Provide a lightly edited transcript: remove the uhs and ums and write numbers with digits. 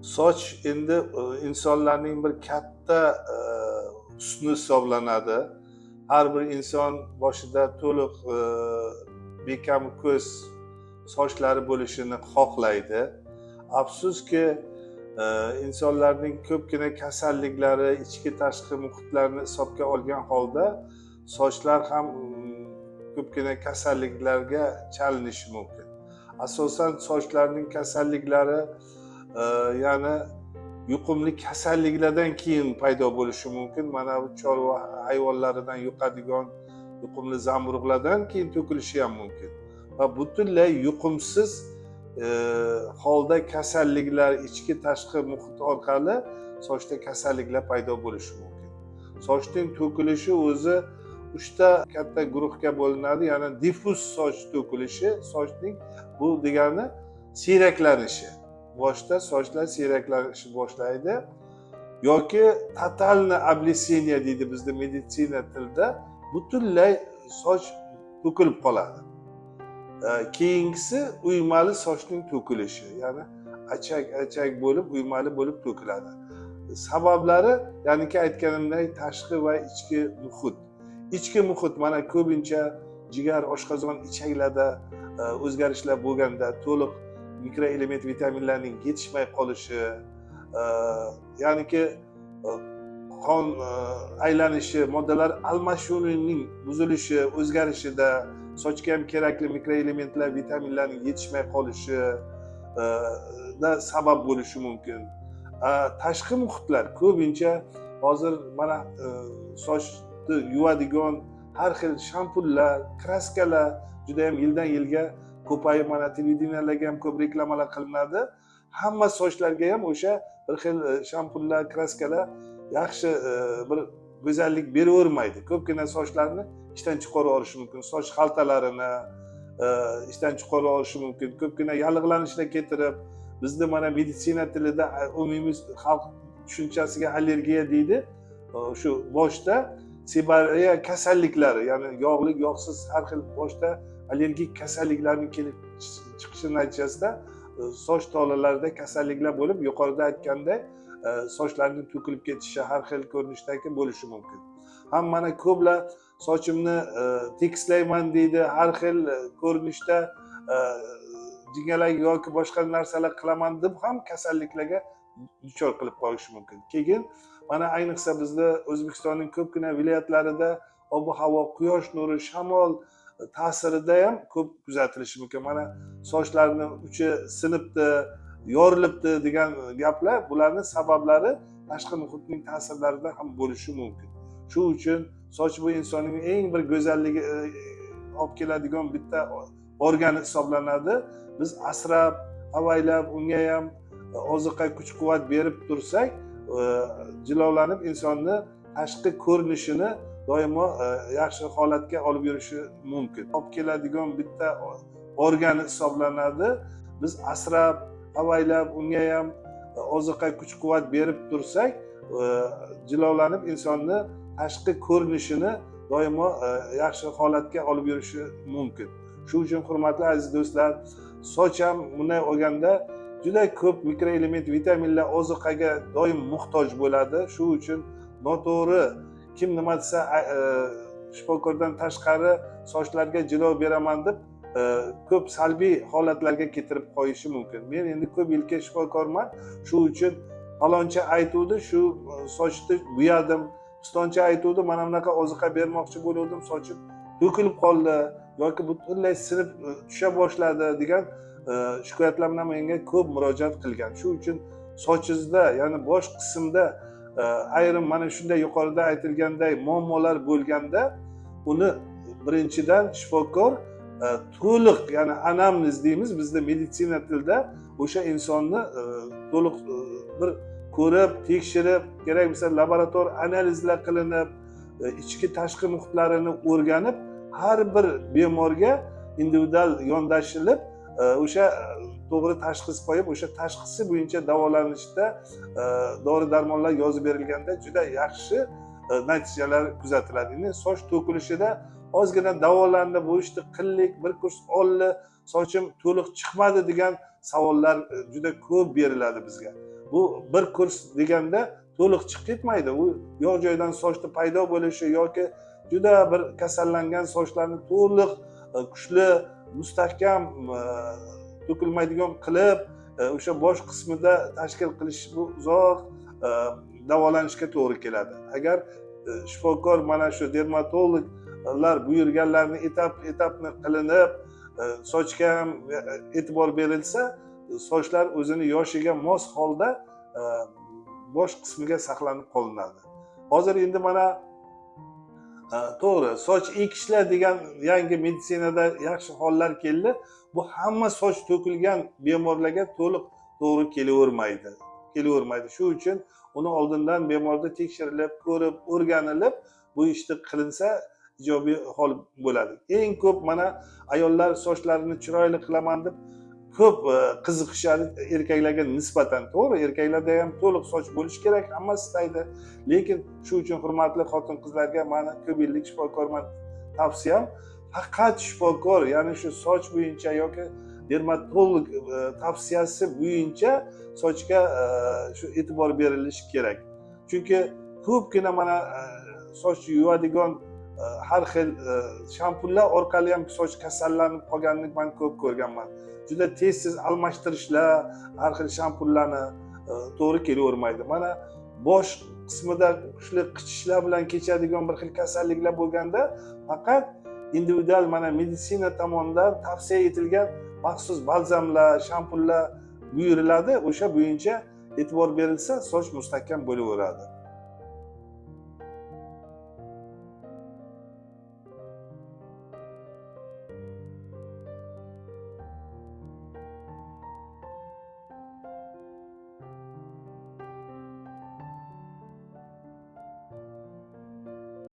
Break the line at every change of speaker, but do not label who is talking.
Soch endi insonlarning bir katta husni hisoblanadi. Har bir inson boshida to'liq, bekam ko'z sochlari bo'lishini xohlaydi. Afsuski, insonlarning ko'pgina kasalliklari, ichki tashqi muhitlarni hisobga olgan holda sochlar ham ko'pgina kasalliklarga chalinishi mumkin. Asosan sochlarning kasalliklari, ya'ni yuqumli kasalliklardan keyin paydo bo'lishi mumkin. Mana bu chorva hayvonlaridan yuqadigan yuqumli zamburug'lardan keyin to'kilishi ham mumkin va butunlay yuqumsiz holda kasalliklar ichki tashqi muhit orqali sochda kasalliklar paydo bo'lishi mumkin. Sochning to'kilishi o'zi uchta katta guruhga bo'linadi, ya'ni diffuz soch to'kilishi, sochning bu degani siyraklanishi, boshda sochlar siyraklanishi boshlaydi yoki тотальный облысение deydi bizda meditsina tilida, butunlay soch to'kilib qoladi. Keyingisi uymali sochning to'kilishi, ya'ni achak achak bo'lib, uymali bo'lib to'kiladi. Sabablari, ya'niki aytganimdek, tashqi va ichki muhit. Ichki muhit mana ko'pincha jigar, oshqozon, ichaklarda o'zgarishlar bo'lganda, to'liq mikroelement, vitaminlarning yetishmay qolishi, ya'niki qon aylanishi, moddalar almashuvining buzilishi, o'zgarishida sochga ham kerakli mikroelementlar, vitaminlarning yetishmay qolishi da sabab bo'lishi mumkin. Tashqi muhitlar ko'pincha hozir mana sochni yuvadigan har xil shampunlar, kraskalar judayam yildan yilga ko'payib, mana televideniyalarga ham ko'p reklamalar qilinadi. Hamma sochlarga ham o'sha bir xil shampunlar, kraskalar yaxshi bir go'zallik beravermaydi. Ko'pgina sochlarni ishdan chiqarib yuborishi mumkin, soch xaltalarini ishdan chiqarib yuborishi mumkin, ko'pgina yallig'lanishlar keltirib, bizni mana meditsina tilida, umumiy xalq tushunchasiga allergiya deydi. Shu boshda seborreya kasalliklari, ya'ni yog'li, yog'siz har xil boshda allergik kasalliklarning kelib chiqishi natijasida soch tolalarida kasalliklar bo'lib, yuqorida aytgandek, sochlarning to'kilib ketishi har xil ko'rinishdagi bo'lishi mumkin ham. Mana ko'plar sochimni tekislayman deydi, har xil ko'rinishda jingalak yoki boshqa narsalar qilaman deb ham kasalliklarga duchor qilib qo'yishi mumkin. Keyin mana ayniqsa bizda O'zbekistonning ko'pgina viloyatlarida ob havo, quyosh nuri, shamol ta'sirida ham ko'p kuzatilishi mumkin. Mana sochlarni uchi sinibdi, yorilibdi degan gaplar, bularni sabablari tashqi muhitning ta'sirlarida ham bo'lishi mumkin. Shu uchun soch bu insonning eng bir go'zalligi olib keladigan bitta organi hisoblanadi. Biz asrab, avaylab, unga ham oziqa, kuch quvvat berib tursak, jilovlanib, insonni tashqi ko'rinishini doimo yaxshi holatga olib yurishi mumkin, olib keladigan bitta organi hisoblanadi. Biz asrab, avaylab, unga ham oziqa, kuch quvvat berib tursak, jilovlanib, insonni tashqi ko'rinishini doimo yaxshi holatga olib yurishi mumkin. Shu uchun, hurmatli aziz do'stlar, soch ham bunday olganda juda ko'p mikroelement, vitaminlar, oziqaga doim muhtoj bo'ladi. Shu uchun noto'g'ri, kim nima desa, shifokordan tashqari sochlarga jilov beraman deb ko'p salbiy holatlarga keltirib qo'yishi mumkin. Men endi ko'p yilga shifokorman, shu uchun faloncha aytuvdi, shu sochni bo'yadim, pistoncha aytuvdi, mana bunaqa oziqa bermoqchi bo'luvdim, sochim to'kilib qoldi yoki butunlay sinib tusha boshladi degan shikoyatlar bilan menga ko'p murojaat qilgan. Shu uchun sochingizda, ya'ni bosh qismda ayrim mana shunday yuqorida aytilganday muammolar bo'lganda, uni birinchidan shifokor to'liq, ya'ni anamnez deymiz bizda meditsina tilida, o'sha insonni to'liq bir ko'rib, tekshirib, kerak bo'lsa laborator analizlar qilinib, ichki tashqi muhitlarini o'rganib, har bir bemorga individual yondashilib, o'sha to'g'ri tashxis qo'yib, o'sha tashxisi bo'yicha davolanishda dori darmonlar yozib berilganda juda yaxshi natijalar kuzatiladi. Endi soch to'kilishida ozgina davolandi, bu ishni qildik, bir kurs oldi, sochim to'liq chiqmadi degan savollar juda ko'p beriladi bizga. Bu bir kurs deganda to'liq chiqib ketmaydi. U yo'q joydan sochni paydo bo'lishi yoki juda bir kasallangan sochlarni to'liq kuchli, mustahkam, to'kilmaydigan qilib o'sha bosh qismida tashkil qilish, bu uzoq davolanishga to'g'ri keladi. Agar shifokor, mana shu dermatologlar buyurganlarini etap etapni qilinib, sochga ham e'tibor berilsa, sochlar o'zini yoshiga mos holda bosh qismiga saqlanib qolinadi. Hozir endi mana to'g'ri, soch ekishlar degan yangi meditsinada yaxshi hollar keldi. Bu hamma soch to'kilgan bemorlarga to'liq to'g'ri kelavermaydi. Shu uchun uni oldindan bemorda tekshirilib, ko'rib, o'rganilib, bu ishni qilinsa, ijobiy hol bo'ladi. Eng ko'p mana ayollar sochlarini chiroyli qilaman deb ko'p qiziqishadi erkaklarga nisbatan. To'g'ri, erkaklarda ham to'liq soch bo'lishi kerak, hammasi istaydi, lekin shu uchun, hurmatli xotin qizlarga mani ko'p yillik shifokorman, tavsiyam: faqat shifokor, ya'ni shu soch bo'yicha yoki dermatolog tavsiyasi bo'yicha sochga shu e'tibor berilishi kerak. Chunki ko'pgina mana soch yuvadigan har xil shampunlar orqali ham soch kasallanib qolganini man ko'p ko'rganman. Juda tez tez almashtirishlar har xil shampunlarni to'g'ri kelavermaydi. Mana bosh qismida kuchli qichishlar bilan kechadigan bir xil kasalliklar bo'lganda, faqat individual mana meditsina tomonidan tavsiya etilgan maxsus balzamlar, shampunlar buyuriladi. O'sha bo'yicha e'tibor berilsa, soch mustahkam bo'laveradi.